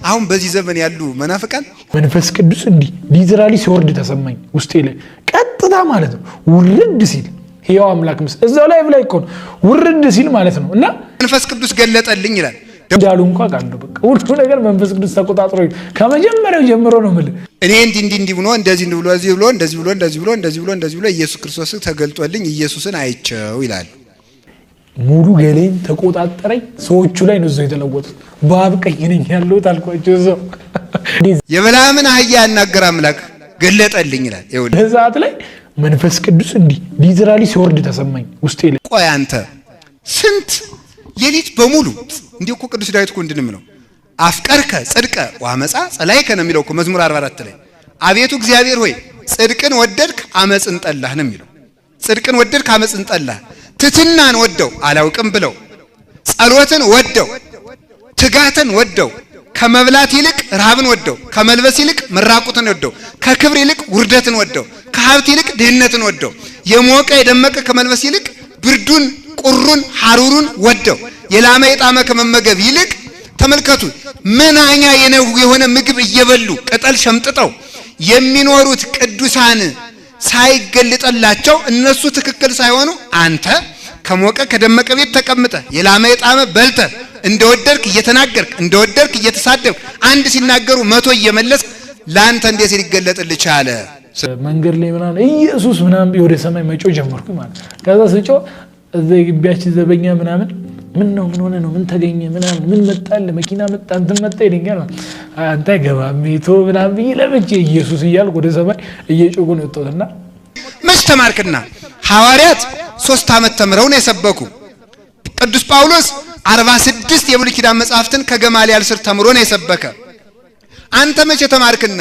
አሁን በዚህ ዘመን ያሉ መናፍቃን መንፈስ ቅዱስ እንዲህ literally ሲወርድ ተሰማኝ ውስጤ ላይ ቀጥታ ማለት ነው። ውርድ ሲል ሕያው አምላክ ምስ እዛው ላይ እኮ ነው ውርድ ሲል ማለት ነው። እና መንፈስ ቅዱስ ገለጠልኝ ይላል። እንዳሉ እንኳ ቃለሁ በቃ ሁሉ ነገር መንፈስ ቅዱስ ተቆጣጥሮ ከመጀመሪያው ጀምሮ ነው የምልህ። እኔ እንዲህ እንዲህ እንዲህ ብሎ እንደዚህ እንዲህ ብሎ እዚህ ብሎ እንደዚህ ብሎ እንደዚህ ብሎ እንደዚህ ብሎ እንደዚህ ብሎ ኢየሱስ ክርስቶስ ተገልጦልኝ ኢየሱስን አይቼው ይላል። ሙሉ ገሌን ተቆጣጠረኝ። ሰዎቹ ላይ ነው እዛው የተለወጡት። በአብ ቀኝ ነኝ ያለሁት አልኳቸው። እዛው የበለዓምን አህያ ያናገረ አምላክ ገለጠልኝ ይላል። ይኸውልህ ሰዓት ላይ መንፈስ ቅዱስ እንዲህ literally ሲወርድ ተሰማኝ ውስጤ ላይ። ቆይ አንተ ስንት ሌሊት በሙሉ እንዲህ እኮ ቅዱስ ዳዊት እኮ እንድንም ነው አፍቀርከ ጽድቀ ወአመፃ ጸላይከ ነው የሚለው እኮ መዝሙር 44 ላይ። አቤቱ እግዚአብሔር ሆይ ጽድቅን ወደድክ አመፅን ጠላህ ነው የሚለው። ጽድቅን ወደድክ አመፅን ጠላህ። ትትናን ወደው አላውቅም ብለው፣ ጸሎትን ወደው፣ ትጋትን ወደው፣ ከመብላት ይልቅ ረሃብን ወደው፣ ከመልበስ ይልቅ መራቁትን ወደው፣ ከክብር ይልቅ ውርደትን ወደው፣ ከሀብት ይልቅ ድህነትን ወደው፣ የሞቀ የደመቀ ከመልበስ ይልቅ ብርዱን ቁሩን ሐሩሩን ወደው፣ የላመ የጣመ ከመመገብ ይልቅ ተመልከቱ፣ መናኛ የሆነ ምግብ እየበሉ ቅጠል ሸምጥጠው የሚኖሩት ቅዱሳን ሳይገልጠላቸው እነሱ ትክክል ሳይሆኑ አንተ ከሞቀ ከደመቀ ቤት ተቀምጠ የላመ የጣመ በልተ እንደወደድክ እየተናገርክ እንደወደድክ እየተሳደብክ አንድ ሲናገሩ መቶ እየመለስክ ለአንተ እንዴት ሊገለጥልህ ቻለ? መንገድ ላይ ምናምን ኢየሱስ ምናምን ወደ ሰማይ መጮህ ጀመርኩኝ ማለት። ከዛ ስጮህ እዛ የግቢያችን ዘበኛ ምናምን ምን ነው፣ ምን ሆነ ነው፣ ምን ተገኘ ምናምን፣ ምን መጣልህ፣ መኪና መጣ፣ እንትን መጣ ይለኛል። አንተ አይገባም ቶ ምናምን ብዬ ለብቼ ኢየሱስ እያልኩ ወደ ሰማይ እየጮኩ ነው የወጣሁት። እና መች ተማርክና? ሐዋርያት 3 ዓመት ተምረው ነው የሰበኩ። ቅዱስ ጳውሎስ 46 የብሉይ ኪዳን መጽሐፍትን ከገማልያል ስር ተምሮ ነው የሰበከ። አንተ መቼ ተማርክና?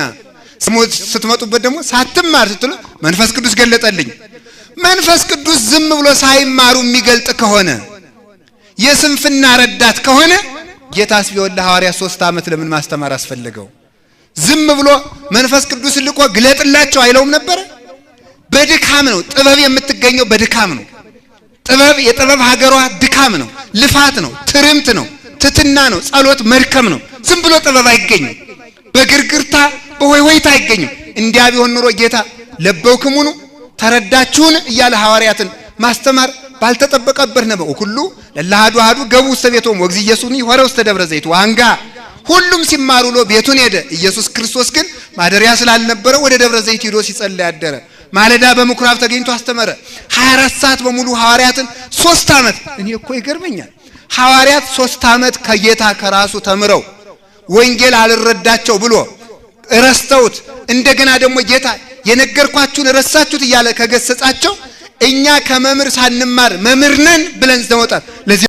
ስትመጡበት ደግሞ ሳትማር ስትሉ መንፈስ ቅዱስ ገለጠልኝ። መንፈስ ቅዱስ ዝም ብሎ ሳይማሩ የሚገልጥ ከሆነ፣ የስንፍና ረዳት ከሆነ፣ ጌታስ ቢሆን ለሐዋርያት 3 ዓመት ለምን ማስተማር አስፈለገው? ዝም ብሎ መንፈስ ቅዱስ ልኮ ግለጥላቸው አይለውም ነበረ? በድካም ነው ጥበብ የምትገኘው፣ በድካም ነው። ጥበብ የጥበብ ሀገሯ ድካም ነው፣ ልፋት ነው፣ ትርምት ነው፣ ትትና ነው፣ ጸሎት መድከም ነው። ዝም ብሎ ጥበብ አይገኝም። በግርግርታ በሆይሆይታ አይገኝም። እንዲያ ቢሆን ኑሮ ጌታ ለበውክሙኑ ተረዳችሁን እያለ ሐዋርያትን ማስተማር ባልተጠበቀበት ነበር። ሁሉ ለለሃዱ አሐዱ ገቡ ውስተ ቤቶሙ ወእግዚእ ኢየሱስኒ ሖረ ውስተ ደብረ ዘይት ወአንጋ። ሁሉም ሲማሩ ውሎ ቤቱን ሄደ። ኢየሱስ ክርስቶስ ግን ማደሪያ ስላልነበረው ወደ ደብረ ዘይት ሄዶ ሲጸልይ አደረ። ማለዳ በምኩራብ ተገኝቶ አስተመረ። 24 ሰዓት በሙሉ ሐዋርያትን 3 ዓመት፣ እኔ እኮ ይገርመኛል። ሐዋርያት 3 ዓመት ከጌታ ከራሱ ተምረው ወንጌል አልረዳቸው ብሎ ረስተውት እንደገና ደግሞ ጌታ የነገርኳችሁን ረሳችሁት እያለ ከገሰጻቸው እኛ ከመምህር ሳንማር መምህር ነን ብለን ዘመጣት ለዚህ